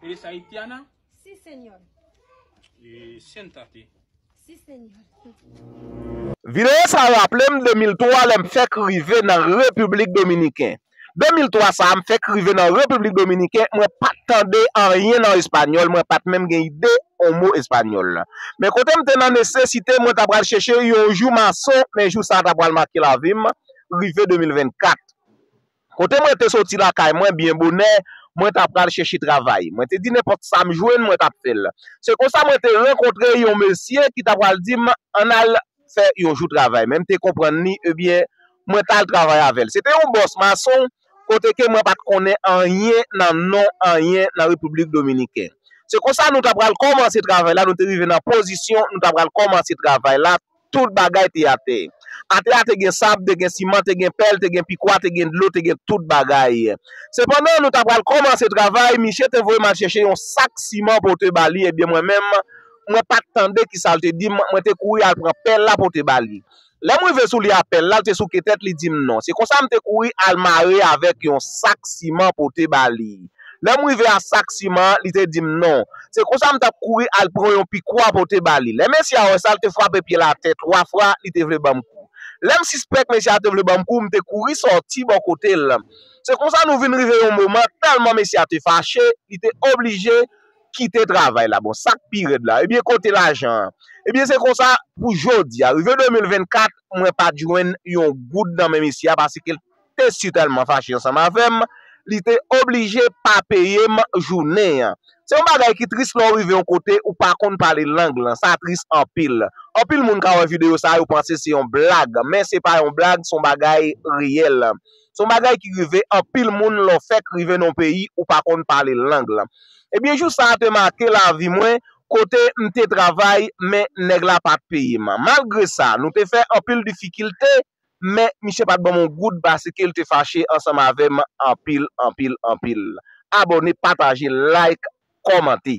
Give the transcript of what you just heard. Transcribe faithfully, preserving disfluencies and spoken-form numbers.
¿Eres haitiana? Sí, señor. Eh, siéntate. Sí, señor. Videyo sa raple m de mil twa lè m fèk rive nan Repiblik Dominiken. De mil twa sa a, m fèk rive nan Repiblik Dominiken, mwen pa t tande anyen nan espanyòl, mwen pa t menm gen ide yon mo espanyòl. Men kote m te nan nesesite, mwen ta pral chèche yon jou mason, men jou sa a ta pral make lavi m, rive de mil vennkat. Kote mwen te soti lakay mwen byen bonè, mwen ta pral chèche travay. Mwen te di nenpòt sa m jwenn, mwen t ap fè l. Se konsa mwen te rankontre yon mesye ki ta pral di m, ann al fè yon jou travay. Men m te konprann li, ebyen, mwen t al travay avè l. Se te yon bòs mason, kote ke mwen pa t konnen anyen nan non anyen nan Repiblik Dominiken. Se konsa nou ta pral kòmanse travay la, nou te rive nan pozisyon, nou ta pral kòmanse travay la, tout bagay te atè. Atè a te gen sab, te gen siman, te gen pèl, te gen pikwa, te gen dlo, te gen tout bagay. Sepandan, nou ta pral kòmanse travay, misye te voye m al chèche yon sak siman pote ba li, ebyen mwen menm, mwen pa t tande kisa l te di m, mwen te kouri al pran pèl la pote ba li. Lè m rive sou li a pèl la, l te souke tèt, li di m non. Se konsa m te kouri al mare avèk yon sak siman pote ba li. Lè m rive a sak siman an, li te di m non. Se konsa m t ap kouri al pran yon pikwa pote ba li. Lè mesye a wè sa, l te frape pye l atè twa fwa, li te vle ban m kou. Lè m sispèk mesye a te vle ban m kou, m te kouri sòti bò kote l. Se konsa nou vin rive yon moman, tèlman mesye a te fache, li te oblije kite travay la. Bon, sa k pi rèd la, ebyen kote lajan an? Ebyen se konsa pou jodi a, rive de mil vennkat, mwen pa t jwenn yon goud nan men mesye a paske l te sitèlman fache ansanm avè m, li te oblije pa peye m jounen an. Se yon bagay ki tris lè w rive yon kote ou pa konn pale lang lan, sa tris anpil. Anpil moun ka wè videyo sa yo panse se yon blag, men se pa yon blag, se yon bagay reyèl. Se yon bagay ki rive anpil moun lè w fèk rive nan yon peyi ou pa konn pale lang lan. Ebyen jou sa a te make lavi mwen, kote m te travay, men nèg la pa t peye m. Malgre sa, nou te fè anpil difikilte, men misye pa t ban m yon goud paske l te fache ansanm avè m anpil, anpil, anpil. Abòne, pataje, like, kòmante.